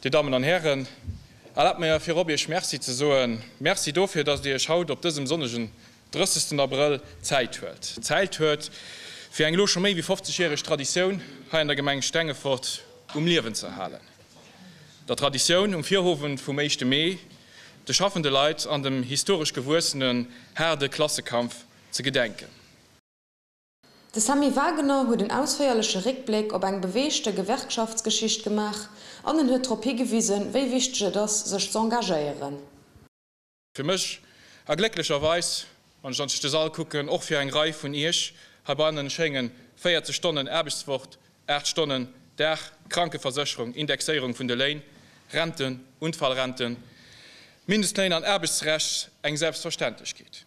Dir Dammen an Hären, erlaabt mir virop Iech Merci ze soen. Merci dofir, dass Dir Iech haut op dësem sonnegen 30. Abrëll Zäit huelt. Zäit huet, fir eng elo scho méi wéi 50 järeg Traditioun hei an der Gemeng Stengefort um Liewen ze erhalen. Der Traditioun, um Virowend vum éischte Mee de schaffende Leit an dem historesch gewuessenen haarde Klassekampf ze gedenken. De Sammy Wagener huet en ausféierleche Réckbléck op eng beweegte Gewerkschaftsgeschicht gemaach an en huet drop higewisen, wéi wichteg et ass, sech z'engagéieren. Fir mech, a glécklecherweis, wann ech an de Sall kucken, och fir eng Rei vun Iech heibannen, schéngen 40 Stonnen Aarbechtswoch, 8 Stonnen Dag, Krankeversécherung, Indexéierung vun de Léin, Renten, Unfallrenten, Mindestléin an Aarbechtsrecht eng Selbstverständlechkeet.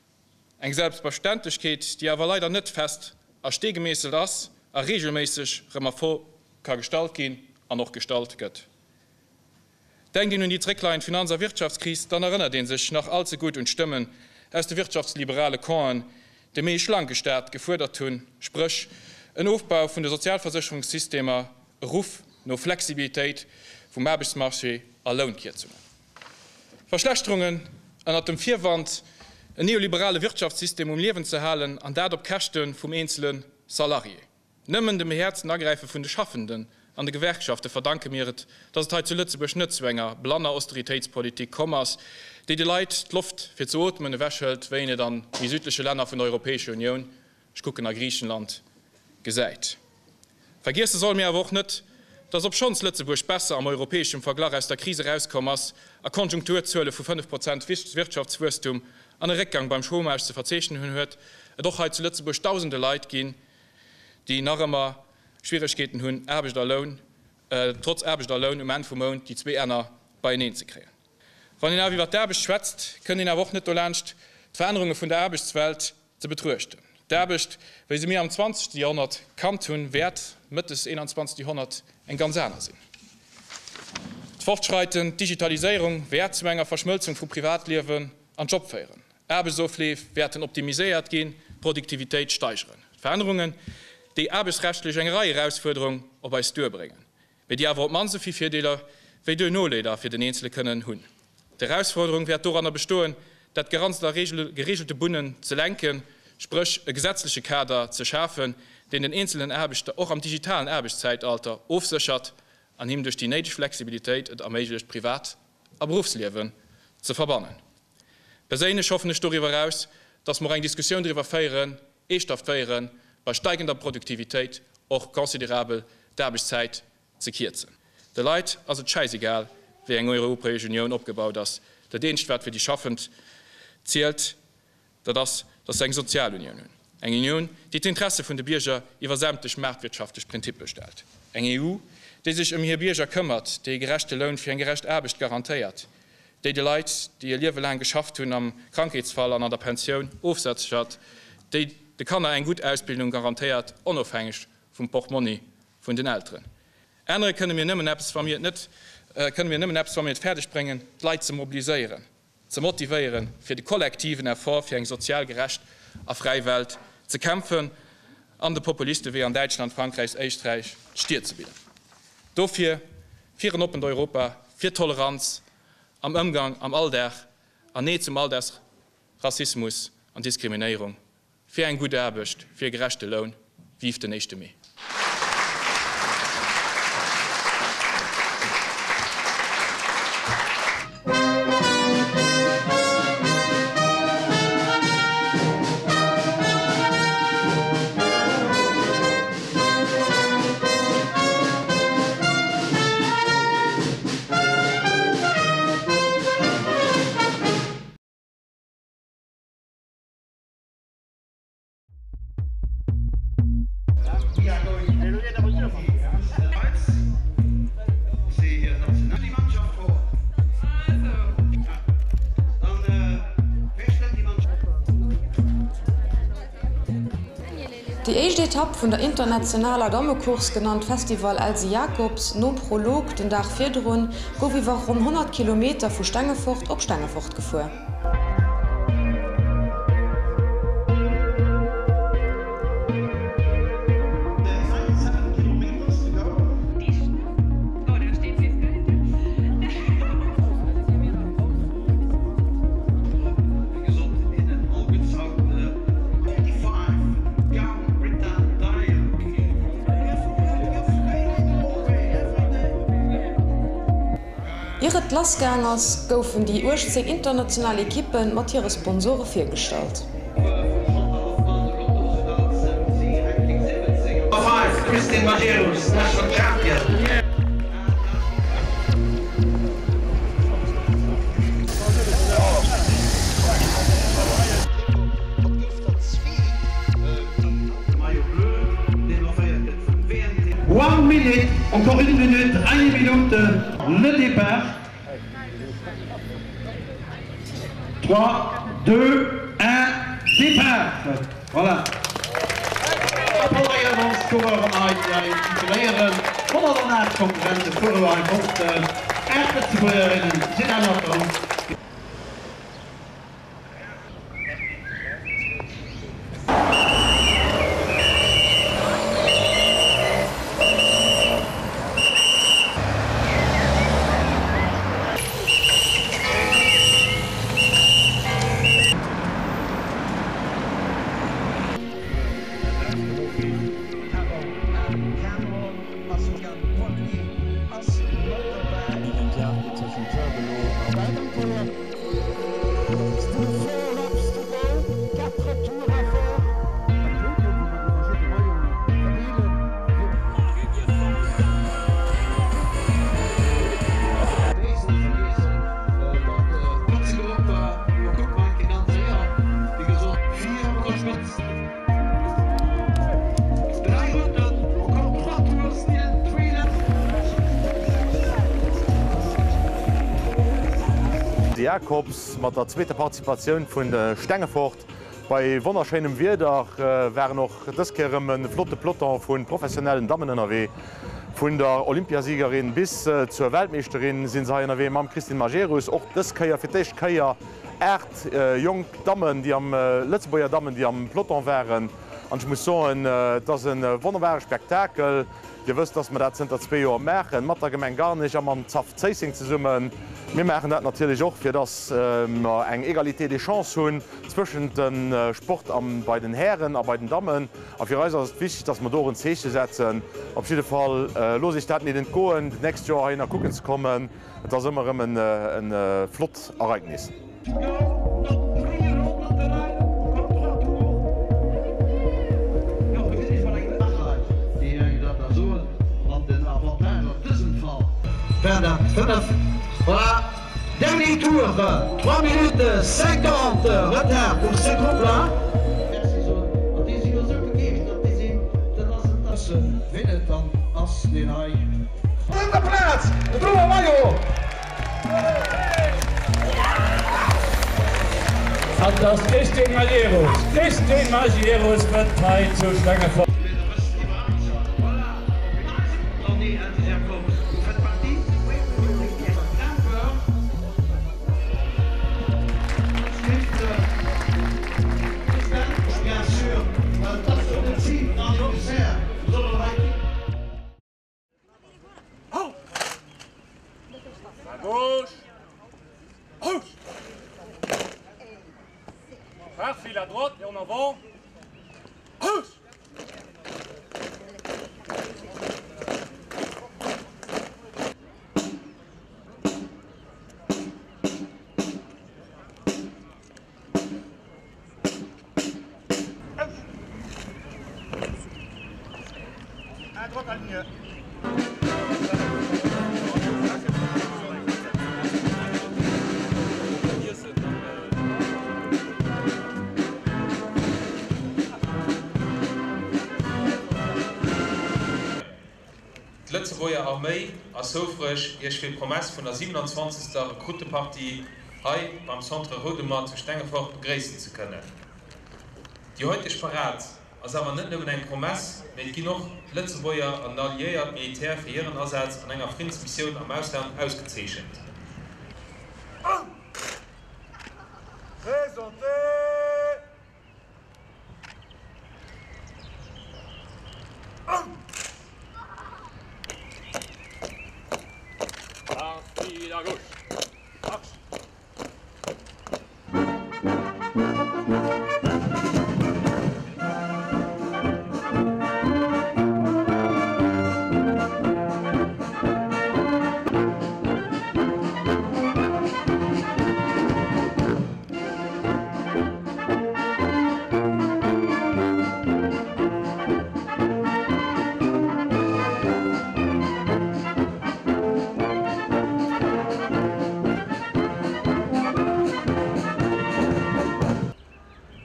Eng Selbstverständlechkeet, déi awer leider net fest a Stee gemeesselt ass a regelméisseg rëm a Fro ka gestallt ginn an och gestallt gëtt. Denkt een un déi zréckleiend Finanz a Wirtschaftskris, dann erënnert ee sech nach allze gutt un d'Stëmmen aus de wirtschaftsliberale Campen, déi méi e schlanke Staat gefuerdert hunn, spréch en Ofbau vun de Sozialversécherungssystemer, e Ruff no Flexibilitéit vum Aarbechtsmarché a Lounkierzungen. Verschlechterungen ënnert dem Virwand, en neoliberale Wirtschaftssystem um Liewen ze halen, an dat op Käschte vum eenzele Salarié. Nëmmen dem behäerzten Agräife vun de Schaffenden an de Gewerkschafte verdanke mir et, datt et hei zu Lëtzebuerg net zu enger blanner Austeritéitspolitik komm ass, déi de Leit d'Loft fir ze ootmen ewechhëlt, wéi een et an méi südleche Länner vun der Europäescher Unioun, ech kucken a Griichenland, gesäit. Vergiesse solle mir awer och net, datt obschonns Lëtzebuerg besser am europäeschem Verglach aus der Kris erauskomm ass a Konjunkturzuele vu 5 Prozent Wirtschaftswuesstum an e Réckgang beim Chômage ze verzeechnen hunn, huet et och hei zu Lëtzebuerg dausende Leit ginn, déi nach ëmmer Schwieregkeeten hunn, Aarbecht a Loun, trotz Aarbecht a Loun um Enn vum Mount déi zwee Enner beieneen ze kréien. Wann een awer iwwert d'Aarbecht schwätzt, kënnt een awer och net dolaanscht, d'Verännerunge vun der Aarbechtswelt ze betruechten. D'Aarbecht, wéi se mir am zwanzegste Joerhonnert kannt hunn, wäert mëttes 21. Joerhonnert eng ganz aner sinn. D'fortschreitend Digitaliséierung wäert zu enger Verschmëlzung vu Privatliewen an Job féieren. Aarbechtsofleef wäerten optimiséiert ginn, d'Produktivitéit steigeren. Verännerungen, déi aarbechtsrechtlech eng Rei Erausfuerderung op eis duerbréngen, mee déi awer op d'mannst esou vill Virdeeler wéi Duernoleeder fir den Eenzele kënnen hunn. D'Erausfuerderung wäert doranner bestoen, dat Geranzt a geregelte Bunnen ze lenken, spréch e gesetzleche Kader ze schafen, deen den eenzelen Aarbechter och am digitalen Aarbechtszäitalter ofséchert an him duerch déi néideg Flexibilitéit et erméiglecht, Privat a Beruffsliewen ze verbannen. Perséinlech hoffen ech doriwwer eraus, dass mer och eng Diskussioun driwwer féieren, eeschthaft féieren, bei steigender Produktivitéit och considerabel d'Aarbechtszäit ze kierzen. De Leit ass et schäisegal, wéi eng Europäesch Unioun opgebaut ass. Dat eenzegt, wat fir déi Schaffend zielt, Dat ass, datt se eng sozial Unioun hunn, eng Unioun, déi d'Interesse vun de Bierger iwwer sämtlech maartwirtschaftlech Prinzippe stellt, eng EU, déi sech ëm hir Bierger këmmert, déi e gerechte Loun fir eng gerecht Aarbecht garantéiert, déi de Leit, déi e Liewe laang geschafft hunn, am Krankheetsfall an an der Pensioun ofséchert, déi de Kanner eng gutt Ausbildung garantéiert, onofhängeg vum Portmonni vun den Elteren. Ännere kënne mir nëmmen eppes, wa mir et net. kënne mir nëmmen eppes, wa mir et fäerdeg bréngen, d'Leit ze mobiliséieren, ze motivéieren, fir de kollektiven Effort fir eng sozial gerecht a fräi Welt ze kämpfen an de Populiste wéi an Däitschland, Frankräich, Éisträich d'Stier ze bidden. Dofir, fir en oppent Europa, fir Toleranz am Ëmgang, am Alldag an Nee zum Alldagsrassismus an Diskriminéierung. Fir eng gutt Aarbecht, fir e gerechte Loun, Vive den éischte Mee! Déi éischt Etapp vun der internationaler Dammecourse, genannt Festival Elsy Jacobs, nom Prolog den Dag virdrun, gouf iwwer ronn 100 Kilometer vu Stengefort op Stengefort gefuer. Ier et lass gaang ass, goufen déi 18 international Ekippe mat hire Sponsore virgestallt. One minute, encore une minute, eine Minute, le départ. 3, 2, 1, départ! Voilà. Coureuren hei, déi hei defiléieren. 108 Konkurrente fuere hei fort. 8 Lëtzebuergerinnen sinn ennert der. De Jacobs mat der zweeter Participatioun vun Stengefort. Bei wonnerschéinem Wieder waren och dës Kéier erëm e flotte Peloton vu professionellen Dammen ënnerwee. Vun der Olympiasiegerin bis zur Weltmeeschterin si se hei ënnerwee mam Christine Majerus. Och dës Kéier fir d'éischt Kéier 8 jonk Dammen, déi am Lëtzebuerger Dammen, déi am Peloton waren. An ech muss soen, et ass e wonnerbare Spektakel. Dir wësst, dass mer dat zënter zwee Joer maachen, mat der Gemeng Garnech a mam CAF Zéisseng zesummen. Mir maachen dat natierlech och, fir dass mer eng Égalité des chances hunn zwëschent dem Sport bei den Hären a bei den Dammen. A fir eis ass et wichteg, dass mer do och en Zeeche setzen. Op jidde Fall loosst Iech dat nit entgoen, d'nächst Joer heihinner kucken ze kommen. Et ass ëmmer erëm e flott Ereignis. An et ass d'Christine Majerus. D'Christine Majerus wënnt hei zu Stengefort. Quart file à droite et en avant. Hausse! D'Lëtzebuerger Arméi ass houfreg, Iech fir d'Promesse vun der 27. Rekruttepartie hei beim Centre Roudemer zu Stengefort begréissen ze kënnen. Déi heuteg Parad ass awer net nëmmen eng Promesse, mee et ginn och Lëtzebuerger an alliéiert Militär fir hiren Asaz an enger Friddensmissioun am Ausland ausgezeechent.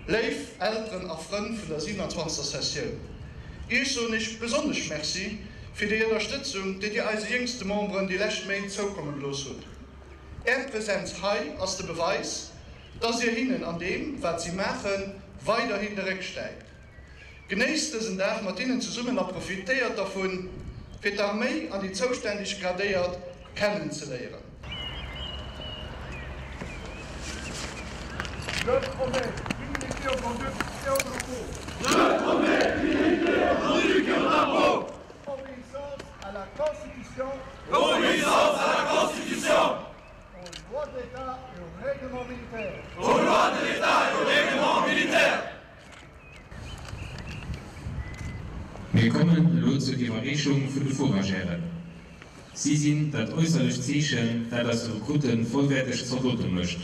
Léif Elteren a Frënn vun der 27. Sessioun, Iech soen ech besonnesch Merci fir déi Ënnerstëtzung, déi Dir eise jéngste Memberen déi lescht Méint zoukomme gelooss hutt. Är Präsenz hei ass de Beweis, dass Dir hinnen an deem, wat si maachen, weiderhin de Réck stäipt. Genéisst dësen Dag mat hinnen zesummen a profitéiert dervun, fir d'Arméi an déi zoustänneg Gradéiert kennen ze léieren. Je promets fidélité au Grand-Duc et au drapeau. Je promets fidélité au Grand-Duc et au drapeau. Obéissance à la Constitution. Obéissance à la Constitution. Aux lois de l'État et au règlement militaire. Aux lois de l'État et au règlement militaire. Mir kommen elo zur Iwwerreechung vun de Fourragèren. Si sinn dat äusserlecht Zeechen, dat aus de Rekrutte vollwäerteg Zaldote mécht.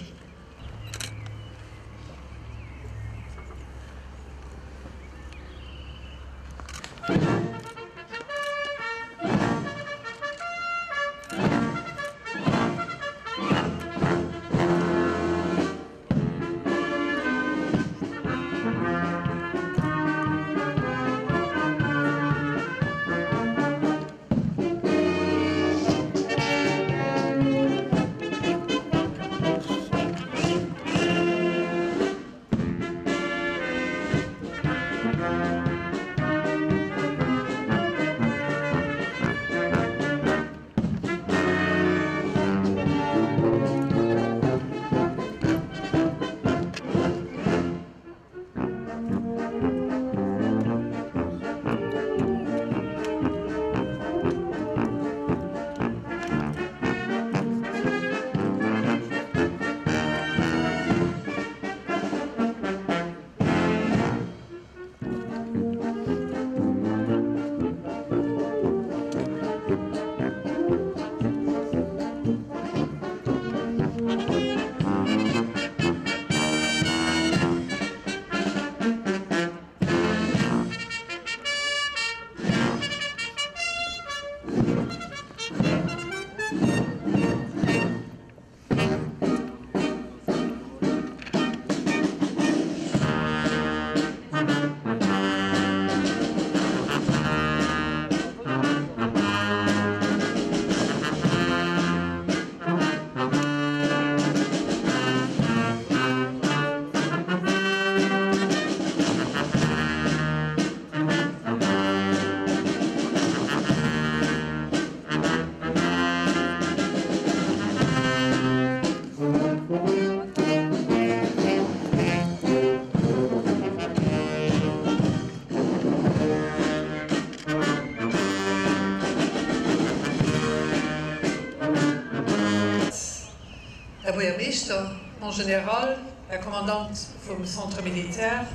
Här Buergermeeschter, Mon Général. Här Kommandant vum Centre Militaire,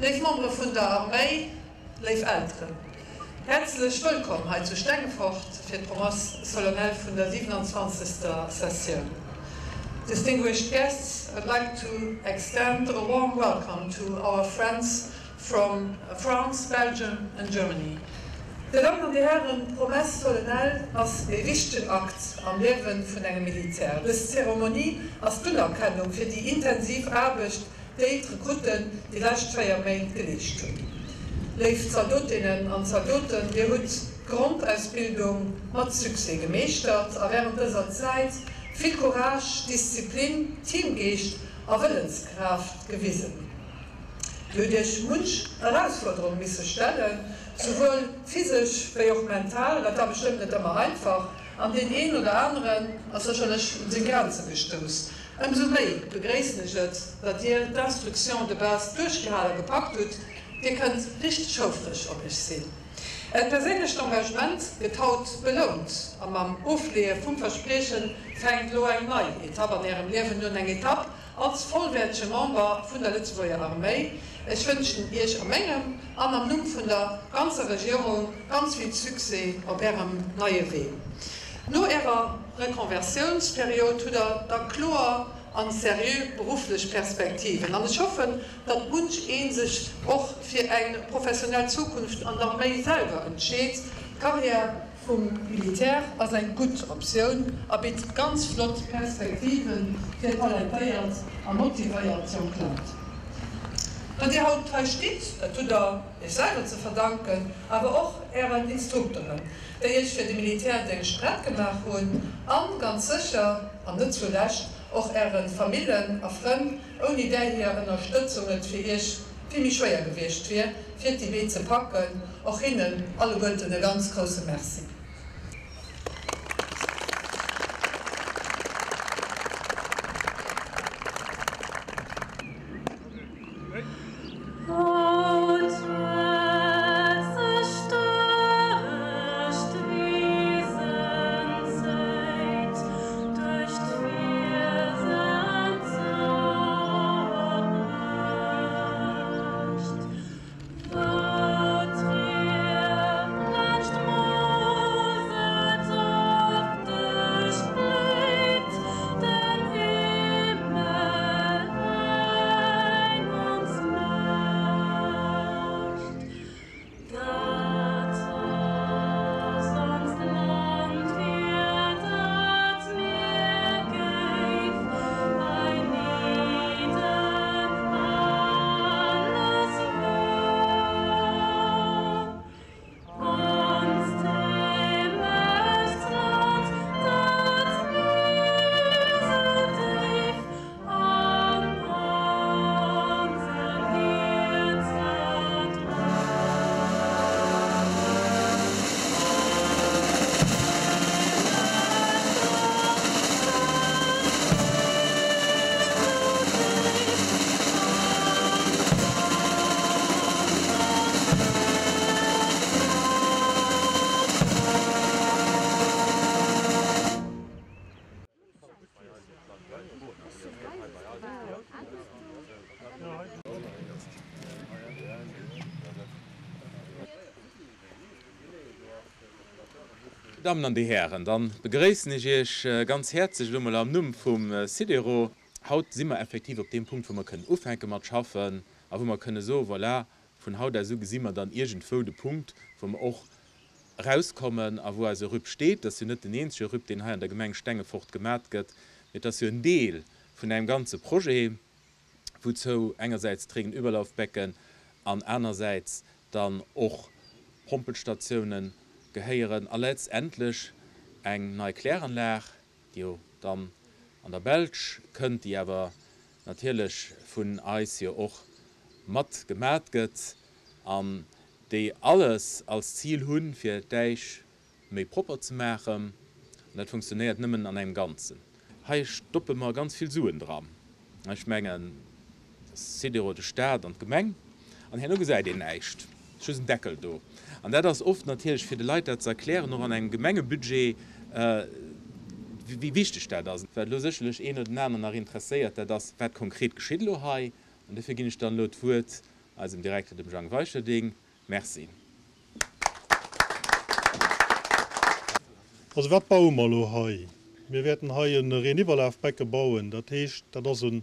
léif Membere vun der Arméi, léif Elteren, häerzlech wëllkomm hei zu Stengefort fir d'Promesse solennelle vun der 27. Sessioun. Distinguished guests, I'd like to extend a warm welcome to our friends from France, Belgium and Germany. Dir Dammen an Dir Hären, d'Promesse solennelle ass e wichtegen Akt am Liewe vun engem Militär. Dës Zeremonie ass d'Unerkennung fir déi intensiv Aarbecht, déi d'Rekrutten déi lescht 4 Méint geleescht hunn. Léif Zaldotinnen an Zaldoten, Dir hutt d'Grondausbildung mat Succès gemeeschtert a wärend dëser Zäit vill Courage, Disziplin, Teamgeescht a Wëllenskraaft gewisen. Dir hutt Iech munch Erausfuerderung misse stellen, souwuel physesch wéi och mental. Dat war bestëmmt net ëmmer einfach an deen een oder aneren ass sécherlech un seng Grenze gestouss. Ëmsou méi begréissen ech et, datt Dir d'Instruction de base duerchgehal a gepackt hutt. Dir kënnt richteg houfreg op Iech sinn. Äert perséinlecht Engagement gëtt haut belount a mam Ofleeë vum Versprieche fänkt elo eng nei Etapp an Ärem Liewen un, eng Etapp, Als vollwäertege Member vun der Lëtzebuerger Arméi, ech wënschen Iech a mengem an am Numm vun der ganzer Regierung ganz vill Succès op Ärem neie Wee. No Ärer Reconversiounsperiod hutt Der da kloer an seriö berufflech Perspektiven an ech hoffen, datt munch ee sech och fir eng professionell Zukunft an der Arméi selwer entscheet. D'Carrière vum Militär ass eng gutt Optioun a bitt ganz flott Perspektive fir talentéiert a motivéiert jonk Leit. Datt Dir haut hei stitt, dat hutt Der Iech selwer ze verdanken, awer och Ären Instrukteren, déi Iech fir de Militärdéngscht prett gemaach hunn, an ganz sécher an net zulescht och Äre Famillen a Frënn, ouni där hir Ënnerstëtzung et fir Iech vill méi schwéier gewiescht wier, fir d'Idee ze packen. Och hinnen alleguerten e ganz grousse Merci. Dammen an Dir Hären, dann begréissen ech Iech ganz häerzlech elo mol am Numm vum SIDERO. Haut si mer effektiv op deem Punkt, wou mer kënnen ufänke mat schaffen a wou mer kënne soen, voilà, vun haut aus u gesi mer dann iergendwou de Punkt, wou mer och erauskommen a wou eise RUP steet. Dat ass jo net den eenzege RUP, deen hei an der Gemeng Stengefort gemat gëtt, mee et ass jo en Deel vun engem ganze Projet, wouzou engersäits d'Regenüberlaufbecken an anersäits dann och Pompelstatiounen gehéieren a letztendlech eng nei Kläranlag, déi jo dann an der Belsch kënnt, déi awer natierlech vun eis jo och mat gemat gëtt an déi alles als Zil hunn, fir d'Äisch méi propper ze maachen. An dat funktionéiert nëmmen an engem Ganzen. Hei stoppe mer ganz vill Suen dran. Ech mengen, Sidero, de Stat an d'Gemeng. An herno gesäit een näischt. Et ass just en Deckel do. An dat ass oft natierlech, fir de Leit dat ze erklären, och an engem Gemengebudget. Wéi wichteg dat ass. Wat elo sécherlech een oder den aneren nach interesséiert, dat ass, wat konkret geschitt elo hei. An dofir ginn ech dann elo d'Wuert eisem Direkter, dem Jang Weicherding. Merci. Also wat baue mer elo hei? Mir wäerten hei e Reeniwwerlafbecke bauen. Dat heescht, dat ass e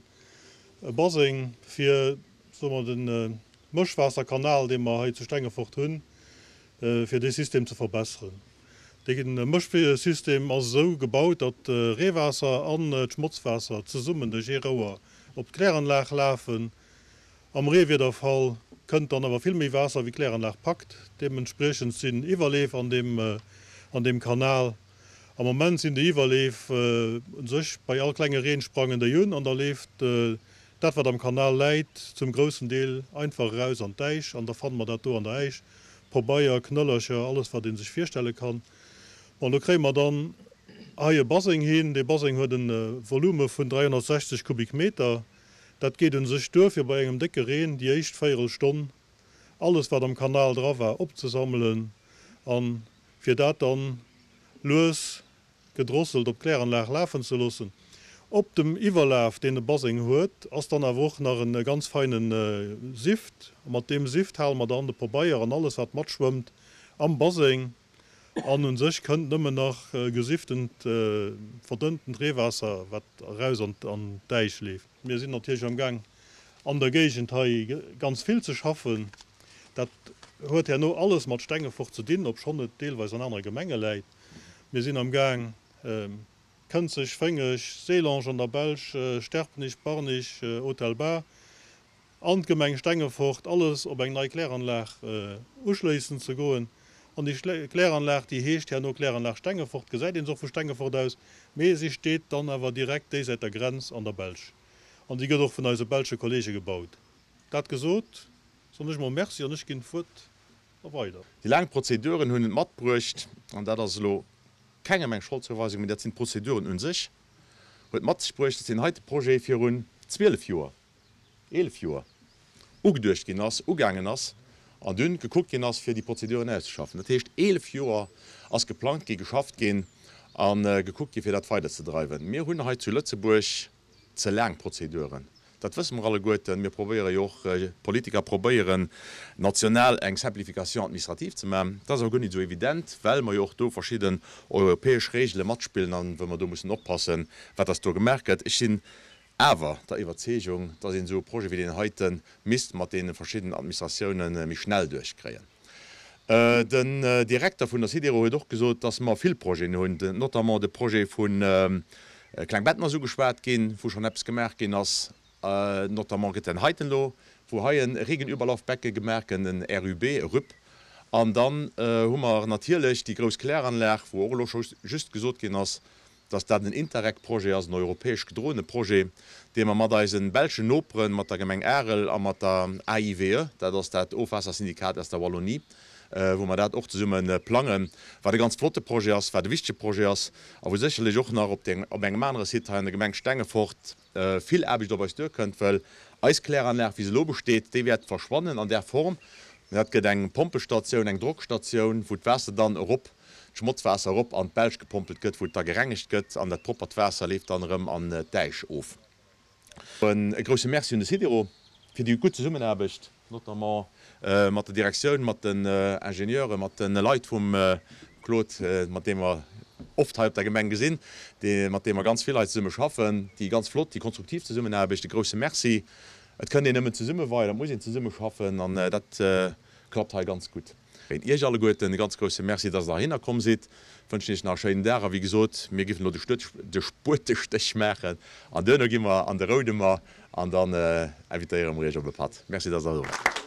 Baseng fir, soe mer, de Mëschwaasserkanal, dee mer hei zu Stengefort hunn, fir dee System ze verbesseren. Dee Mëschsystem ass esou gebaut, datt d'Reewaasser an d'Schmotzwaasser zesummen duerch ee Rouer op d'Kläranlag lafen. Am Reewiederfall kënnt dann awer vill méi Waasser wéi d'Kläranlag packt. Deementspriechend sinn Iwwerleef an deem an deem Kanal. Am Moment sinn déi Iwwerleef u sech bei all klenge Reen sprangen déi un an da leeft dat wat am Kanal läit zum groussen Deel einfach eraus an d'Äisch an da fanne mer dat do an der Äisch. Pobeier, Knëllercher, alles wat ee sech virstelle kann. Bon, do kréie mer dann hei e Baseng hin. Dee Baseng huet e Volume vun 360 Kubikmeter. Dat geet un sech duer, fir bei engem décke Reen déi éischt Véierelstonn alles wat am Kanal dra war opzesammelen a fir dat dann lues gedrosselt op d'Kläranlag lafen ze loossen. Op dem Iwwerlaf, deen de Baseng huet, ass dann awer och nach e ganz feine Sift. A mat deem Sift hale mer dann de Pobeier an alles, wat matschwëmmt, am Baseng. An u sech kënnt nëmmen nach gesiftent, verdënntent Reewaasser, wat eraus an d'Äisch leeft. Mir sinn natierlech am Gaang, an der Géigend hei ganz vill ze schaffen. Dat huet herno alles mat Stengefort ze dinn, obschonn et deelweis an anere Gemenge läit. Mir sinn am Gaang, Kënzeg, Féngeg, Seelange an der Belsch, Sterpenich, Barnich, Autelbas an d'Gemeng Stengefort, alles op eng nei Kläranlag uschléissen ze goen. An déi Kläranlag, déi heescht herno Kläranlag Stengefort, gesäit een se och vu Stengefort aus, mee si steet dann awer direkt déisäit der Grenz an der Belsch. An déi gëtt och vun eise belsche Kollege gebaut. Dat gesot, soen ech mol Merci an ech ginn d'Wuert A weider. Déi laang Prozeduren hunn et matbruecht, an dat ass elo kengem eng Scholdzouweisung, mee dat sinn d'Prozeduren u sech, huet mat sech bruecht, dass deen heite Projet virun 12 Joer, 11 Joer ugeduecht ginn ass, ugaangen ass an dunn gekuckt ginn ass, fir déi Prozeduren auszeschaffen. Dat heescht, 11 Joer ass geplangt ginn, geschafft ginn a gekuckt ginn, fir dat weiderzedreiwen. Mir hunn hei zu Lëtzebuerg ze laang Prozeduren. Dat wësse mer alleguerten. Mir probéiere jo och, d'Politiker probéieren, national eng Simplification administrative ze maachen. Dat ass awer guer nit esou evident, well mer jo och do verschidden europäesch Regele matspillen a wou mer do mussen oppassen, wat dass do gemaach gëtt. Ech sinn awer der Iwwerzeegung, dass een esou e Projet wéi deen heite misst mat deene verschiddenen Administratiounen méi schnell duerchkréien. Den Direkter vun der Sidero huet och gesot, dass mer vill Projeten hunn, notamment de Projet vu Klengbetten ass ugeschwat ginn, wou schonn eppes gemaach ginn ass. Notamment gëtt en heiten elo, wou hei e Regenüberlaufbecke gemaach gëtt, en RUB, e RUB. An dann hu mer natierlech déi grouss Kläranlag, wou och elo scho just gesot ginn ass, dass dat en Interreg-Projet ass, en europäesch gedroene Projet, dee mer mat eise belschen Noperen, mat der Gemeng Arel a mat der AIVE, dat ass dat Ofwaassersyndikat aus der Wallonie, wou mer dat och zesumme plangen, wat e ganz flotte Projet ass, wat e wichtege Projet ass a wou sécherlech och nach op engem anere Site hei an der Gemeng Stengefort vill Aarbecht op eis duerkënnt, well eis Kläranlag, wéi se elo besteet, déi wäert verschwannen an där Form. Dat gëtt eng Pompestatioun, eng Drockstatioun, wou d'Waasser dann erop d'Schmotzwaasser erop an d'Belsch gepompelt gëtt, wou et da gerengegt gëtt an dat proppert Waasser leeft dann erëm an d'Äisch of. E grousse Merci un de Sidero fir déi gutt Zesummenaarbecht, notamment mat der Direktioun, mat den Ingenieuren, mat de Leit vum Claude, mat deem mer oft hei op der Gemeng gesinn, mat deem mer ganz vill hei zesumme schaffen. Déi ganz flott, déi konstruktiv Zesummenaarbecht, e grousse Merci. Et kënnt een nëmmen zesumme weider, et muss een zesummeschaffen an dat klappt hei ganz gutt. Iech alleguerten e ganz grousse Merci, dass Der heihinner komm sidd. Wënschen Iech nach e schéinen Dag a wéi gesot, mir giffen elo de Spuetestéch maachen an duerno gi mer an de Roudemer an dann invitéiere mer Iech op e Patt. Merci, dass Der do waart.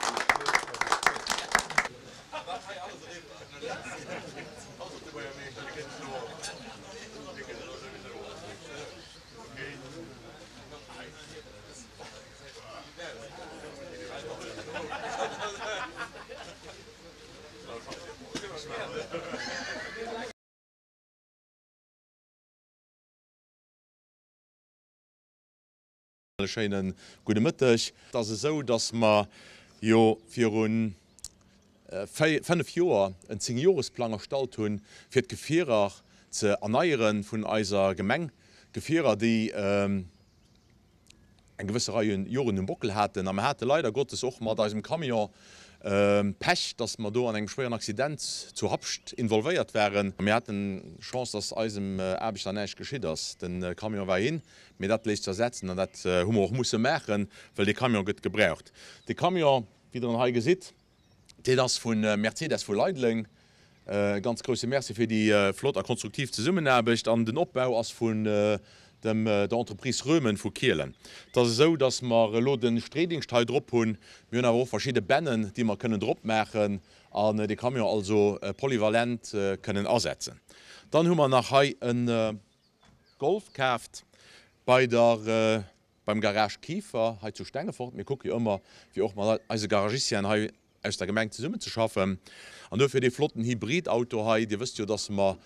E schéine gudde Mëtteg. Et ass esou, datt mer jo viru 5 Joer en Zéngjoresplang erstallt hunn, fir d'Gefierer. ze erneiere vun eiser Gemeng, Gefierer, déi eng gewësse Rei Joren um Bockel haten. A mer hate leider Gottes och mat eisem Camion Pech, dass mer do an engem schwéieren Accident zu Habscht involvéiert waren. Mir haten Chance, dass eisem Aarbechter näischt geschitt ass. De Camion war hin, mee dat léisst sech ersetzen an dat hu mer och musse maachen, well dee Camion gëtt gebraucht. De Camion, wéi Der en hei gesitt, Deen ass vu Mercedes vu Leideleng. E ganz grousse Merci fir déi flott a konstruktiv Zesummenaarbecht. An den Opbau ass vun dem der Entreprise Röhmen vu Kielen. Et ass esou, dass mer elo de Streedingscht hei drop hunn. Mir hunn awer och verschidde Bennen, déi mer kënnen drop maachen an de Camion also polyvalent kënnen asetzen. Dann hu mer nach hei e Golf kaaft bei der Beim Garage Kieffer hei zu Stengefort, mir kucke jo ëmmer fir och mat eise Garagistien hei aus der Gemeng zesummenzeschaffen, an duerfir dee flotten Hybridauto hei. Dir wësst jo, dass mer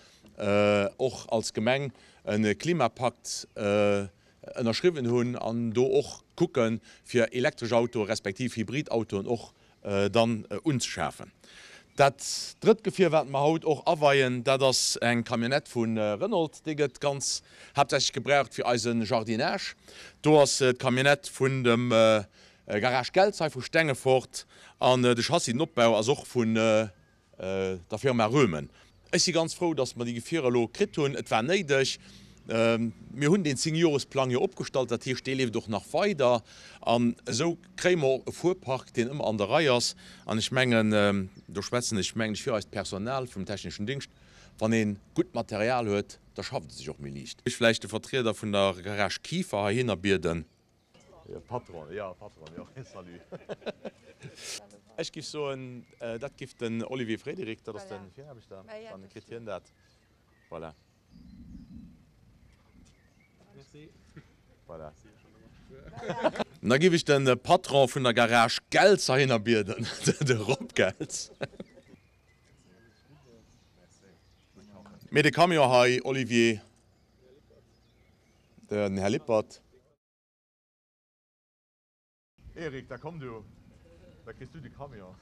och als Gemeng e Klimapakt ënnerschriwwen hunn an do och kucke fir elektresch Autoe respektiv Hybridautoen och dann unzeschafen. Dat drëtt Gefier, wat mer haut och aweien, dat ass eng Camionnette vu Renault. Déi gëtt ganz haaptsächlech gebraucht fir eise Jardinage. Do ass d'Camionnette vun dem Garage Geltz hei vu Stengefort an de Chassis, den Opbau ass och vun der Firma Röhmen. Ech si ganz frou, dass mer déi Gefierer elo kritt hunn. Et war néideg. Mir hunn deen Zéngjoresplang jo opgestallt, dat heescht, dee leeft och nach weider. An esou kréie mer och e Fuerpark, deen ëmmer an der Rei ass. An ech mengen, do schwätzen ech, mengen ech, fir eist Personal vum techneschen Dingscht, wann ee gutt Material huet, da schafft et sech och méi liicht. Ech vläicht de Vertrieder vun der Garage Kieffer heihinner bieden. Patron, jo, Patron, jo, salut. Ech giff soen, dat giff den Olivier Frédéric, dat ass de Viraarbechter, dann kritt hien dat. Voilà. Merci. Voilà. Da giff ech de Patron vun der Garage Geltz heihinner bieden, de Rob Geltz. Mee de Camion hei, Olivier, den Här Lippert. Eric, da komm du, da kriss du de Camion.